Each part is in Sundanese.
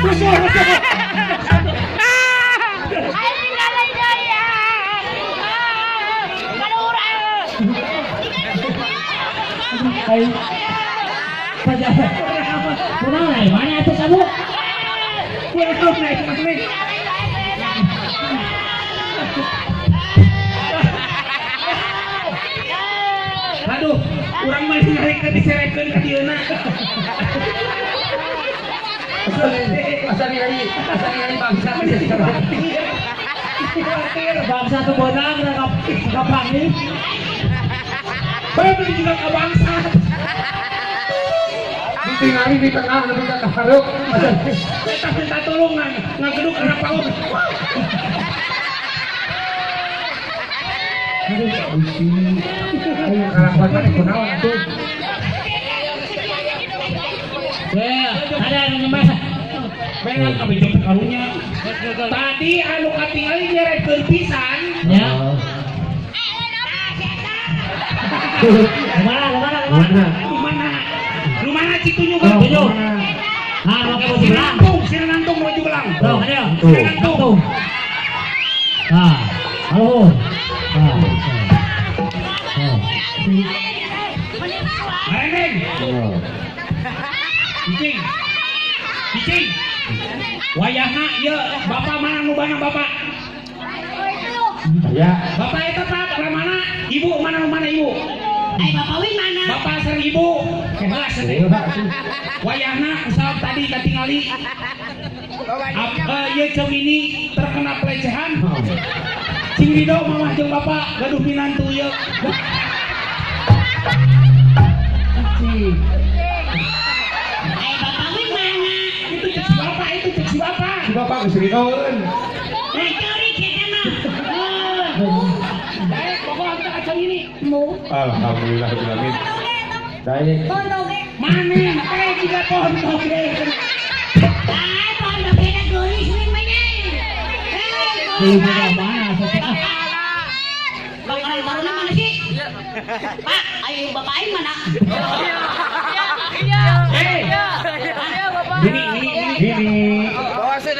Rusuh, rusuh. Ay, lalay daya. Kalura. Ay. Pada. Kunaon ai mana atuh kamu? Kunaon ai mana? Aduh, urang mah nyarek diserekeun ka dieuna. Asa ningali, asa ningali bangsa. Bangsa tuh bonang kapangi. Bae beli juga ka bangsa. Ditingali di tengah nepi ka hareup. Eta minta tulungan, ngageduk kana paung. Aduh, Gusti. Ayo kalakuan maneh kunaon atuh? Ya, ada anu ngemes. Pengen kabeh karunya. Tadi anu katingali nyerekeun pisan. Ya. Kemana, kemana, kemana? Lumana. Lumana Citunyu kan? Tunjuk. Ah, pakai baju belang. Sinantung, sinantung baju belang. Tuh, ada. Sinantung. Tuh. Nah, halo. Nah. Tuh. Marendeng. Cicing. Cicing. Wayahna ieu bapak mana nu bana bapak? Ya. Bapak eta Pak, mana? Ibu mana nu mana ibu? Ay, Bapak Win mana? Bapak sareng ibu. Kelas teh. Wayahna usah tadi katingali. Ieu cemini terkena pelecehan. Cing ridho mamah jeung bapak gaduh minantu ieu. Ay, Bapak Win mana? Itu cek si bapak, itu cek si bapak. Si bapak geus ridoeun. Nah, curi kita mah. Daek pokoknya kita ka cemini. Alhamdulillah rabbil alamin. Daek. Maneh teh jiga pohon toge. Ay, pohon toge na geulis win mah nya. Tuh, mana? Ah. Bang Karang Taruna mana sih? Pak, ayo bapak aing mana? Eh, gini, gini, gini. Gini.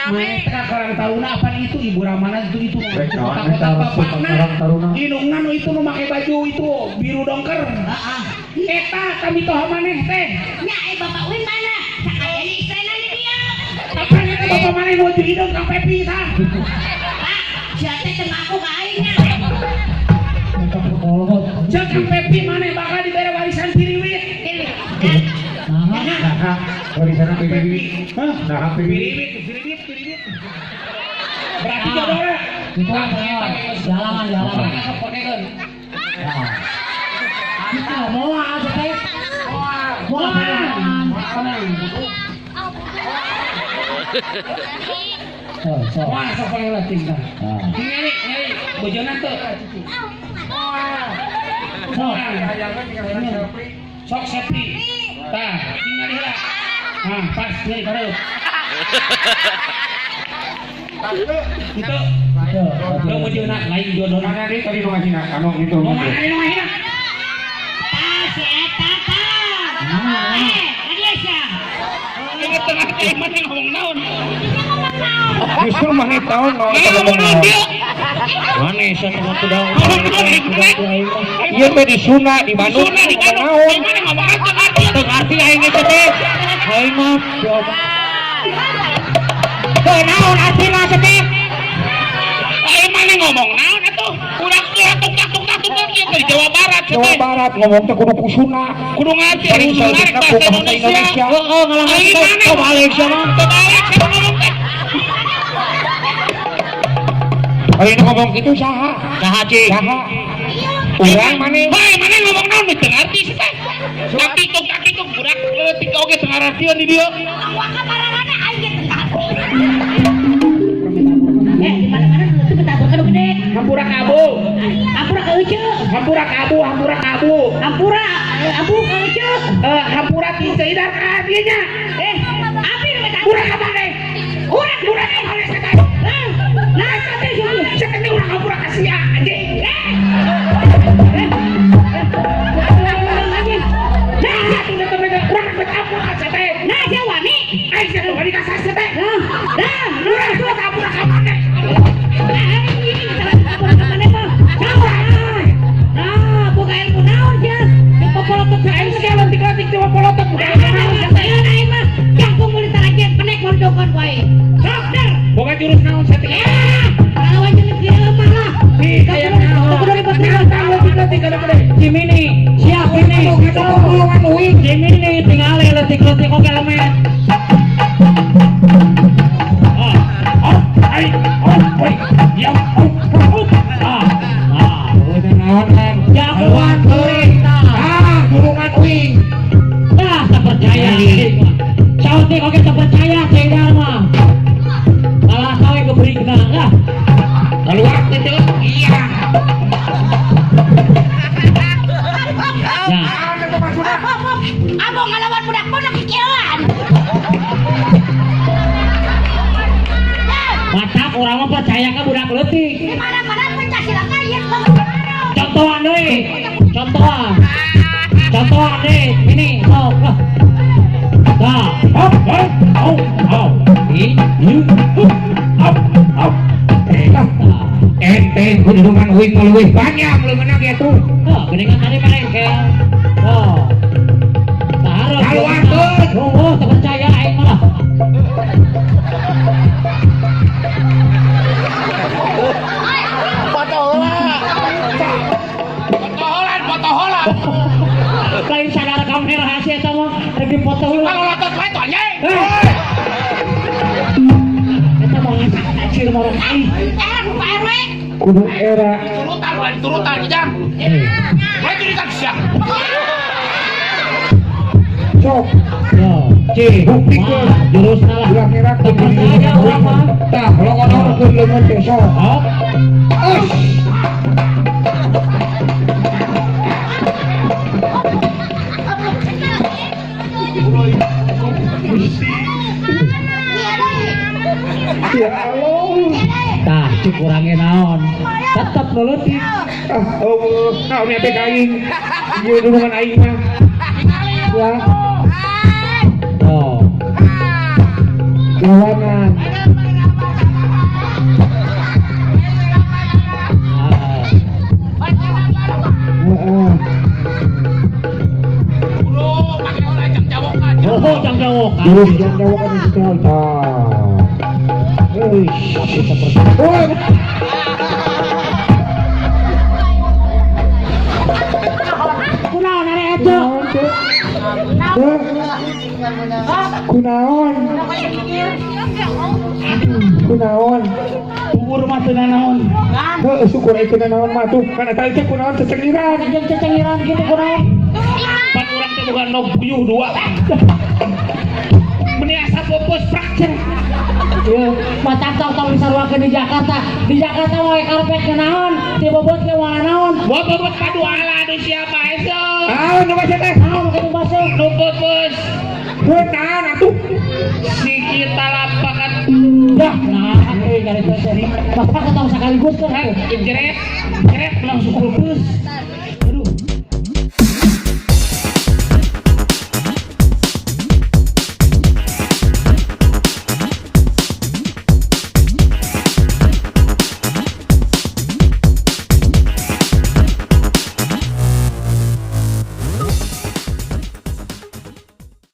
Mereka Karang Taruna apa itu Ibu Ramana itu itu Rek, naon kotak-kotak eta bapakna Karang Taruna? Indungna nu itu nu make baju itu biru dongker. Heeh. Eta kami toha maneh teh. Nya, eh bapak Win mana? Sakajana istrina di dia. Apa eta bapak maneh nu baju hidung Kang Pepi tah? Pak, sia teh teu ngaku ka aing nya. Ceuk Kang Pepi maneh bakal dibere warisan piriwit. Nah, Nah, warisan piriwit. Hah? Nah, piriwit. Piriwit, piriwit, piriwit. Berarti jodohna. Itu jalan, jalan. Sok pakekeun. Nah. Kita moal atuh teh. Moal. Tuh, sok. Wah, sok pakai latih tah. Nah. Ningali, ningali bojona teu. Sok. Sok Septi. Tah, tingali heula. Nah, pas deui kareup. Itu Tuh, lo bojona lain jodohna. Mana deui tadi nu ngahina anu itu. Nu mana nu ngahina? Tah, si eta tah. Nah, Eh, ka dieu sia. Ingat tengah teh mana ngomong naon? Justru maneh taon Mana ngomong naon dia? Mana sia tengah kuda. Ieu teh di Sunda di Bandung. Sunda di Bandung. Naon? Eh, mana ngomong teu ngarti. Teu ngarti aing eta teh. Aing mah Teu naon artina teh. Eh, mana ngomong naon atuh? Kurang tuk tuk tuk tuk tuk ieu teh Jawa Barat Jawa teh. Barat ngomong teh kudu ku Sunda. Kudu ngarti Paling Sunda saeutikna bahasa ku bahasa Indonesia. Indonesia. Heeh, ngalah Aing teh. mana Oh, balik sia mah. Teu balik sia ngomong teh. Aing ngomong kitu saha? Saha cing? Saha? Urang maneh. Bae mana ngomong naon teu ngarti sih teh. Kaki tuk budak leutik oge teu ngarartieun di dieu. Ngomong ka mararana aing ge teu ngarti. Eh, di mana-mana nu teu betaburkeun nu gede. Hampura ka abu. Hampura ka euceu. Hampura ka abu, hampura ka abu. Hampura, abu ka euceu. Eh, hampura ti Ceu ka dieu nya. Eh, api nu betabur. Urang ka maneh. Urang, Urang ka maneh sia teh. Nah, teh sia. Sia teh urang hampura ka sia anjing. Eh. Nah, atuh teh mereka urang betabur ka sia teh. Nah, sia wani. Aing sia wani ka sia teh. Nah, Kalakuan budak pondok kikieuan. Matak urang mah percaya ka budak leutik. Di mana-mana pencak silat ieu. Contohan deui. Contohan. Contohan deui. Ini sok. Nah, hop hop hop hop. I u hop hop. Enteng kudungan uing mah leuwih panjang leungeunna ge tuh. Oh, geningan tadi marengkel. Oh. Taruh. Kaluarkeun. Oh, teu percaya aing mah. Potoholan, potoholan. Lain sadar kamera sih eta mah rek dipoto heula. Kalau lotot wae tuh anjing. Eta mah ngacir morong aing. Eh, Pak RW. Kudu era Turutan, wae turutan jam. Wae turutan siap. Sok. Yo, Cih, buktikeun. Jurusna lah. Ulah ngerak Teu percaya urang mah. Tah, longonorkeun leungeun teh sok. Hop. Us. Ya Allah. Tah, cuk urangnya naon. Tetep nu leutik. Ah, eueuh, naon nya teh ka aing. Ieu dulungan aing mah. Ya, Oh. lawanan. Ah. Heeh. Bro, pake olah jam jawokan. Oh, jam jawokan. Jurus jam jawokan itu tah. Euy. Tapi seperti Woi. Kunaon are eta? Kunaon teh? Teh. Kunaon? Kunaon? Kubur mah teu nanaon. Heuh, syukur aya teu nanaon mah tuh. Kana tadi teh kunaon cecengiran. Jeung cecengiran kitu kunaon? Pan urang teh boga nog puyuh dua. Meni asa popos fraktur. Ieu matak tong disaruakeun di Jakarta. Di Jakarta wae karpet kunaon, ti bobot ge moal naon. Gua bobot padu ala anu siapa esok. Ah, nu basa teh. Naon kitu basa? Nu popos Kunaon atuh? si kita lapakan Dah, nah, euy nyari teh. Bapak ketemu sekaligus kan. jeret jeret langsung pupus.